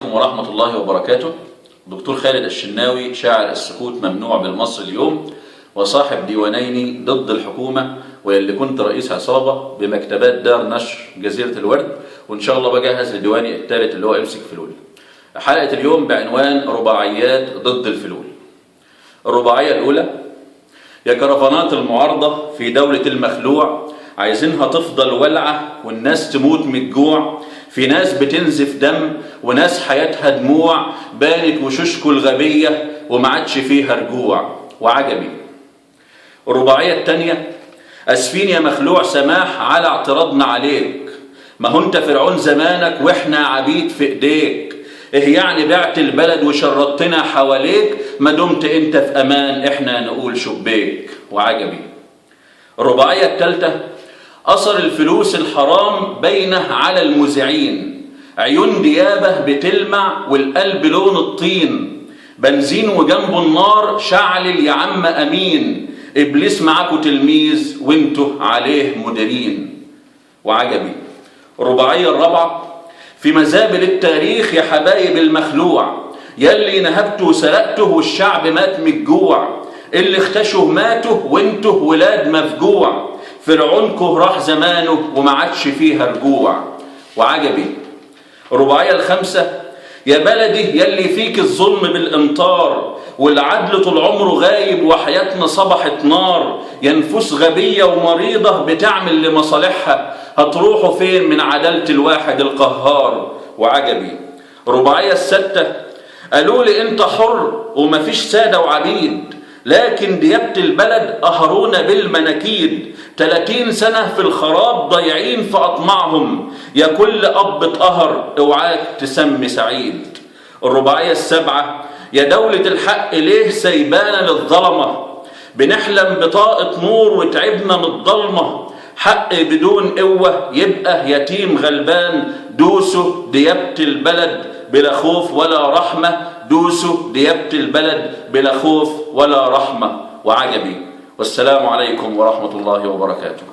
عليكم ورحمة الله وبركاته. دكتور خالد الشناوي، شاعر السكوت ممنوع بالمصري اليوم، وصاحب ديوانين ضد الحكومة، واللي كنت رئيس عصابة بمكتبات دار نشر جزيرة الورد، وإن شاء الله بجهز لديواني الثالث اللي هو امسك فلول. حلقة اليوم بعنوان رباعيات ضد الفلول. الرباعية الأولى: يا كرفانات المعارضة في دولة المخلوع، عايزينها تفضل ولعة والناس تموت من الجوع. في ناس بتنزف دم وناس حياتها دموع، بانت وشوشكوا الغبية وما عادش فيها رجوع. وعجبي. الرباعية التانية: أسفين يا مخلوع سماح على اعتراضنا عليك، ما هو انت فرعون زمانك واحنا عبيد في ايديك. ايه يعني بعت البلد وشردتنا حواليك، ما دمت انت في امان احنا نقول شبيك. وعجبي. الرباعية الثالثة: أثر الفلوس الحرام بينه على المذيعين، عيون ديابة بتلمع والقلب لون الطين، بنزين وجنبه النار شعلل يا عم أمين، إبليس معاكوا تلميذ وانتوا عليه مديرين. وعجبي. الرباعية الرابعة: في مزابل التاريخ يا حبايب المخلوع، يلي نهبته وسرقته والشعب مات من الجوع، اللي اختشوا ماتوا وانتوا ولاد مفجوع، فرعونكو راح زمانه وما عادش فيها رجوع. وعجبي. الرباعية الخامسة: يا بلدي يلي فيك الظلم بالإمطار، والعدل طول عمره غايب وحياتنا صبحت نار، يا نفوس غبية ومريضة بتعمل لمصالحها، هتروحوا فين من عدالة الواحد القهار. وعجبي. الرباعية الستة: قالوا لي انت حر ومفيش سادة وعبيد، لكن ديابة البلد قهرونا بالمناكيد، 30 سنة في الخراب ضايعين في أطماعهم، يا كل أب اتقهر اوعاك تسمي سعيد. الرباعية السبعة: يا دولة الحق ليه سايبانا للظلمة، بنحلم بطاقة نور وتعبنا من الضلمة، حق بدون قوة يبقى يتيم غلبان، دوسوا ديابة البلد بلا خوف ولا رحمة، دوسوا ديابة البلد بلا خوف ولا رحمة. وعجبي. والسلام عليكم ورحمة الله وبركاته.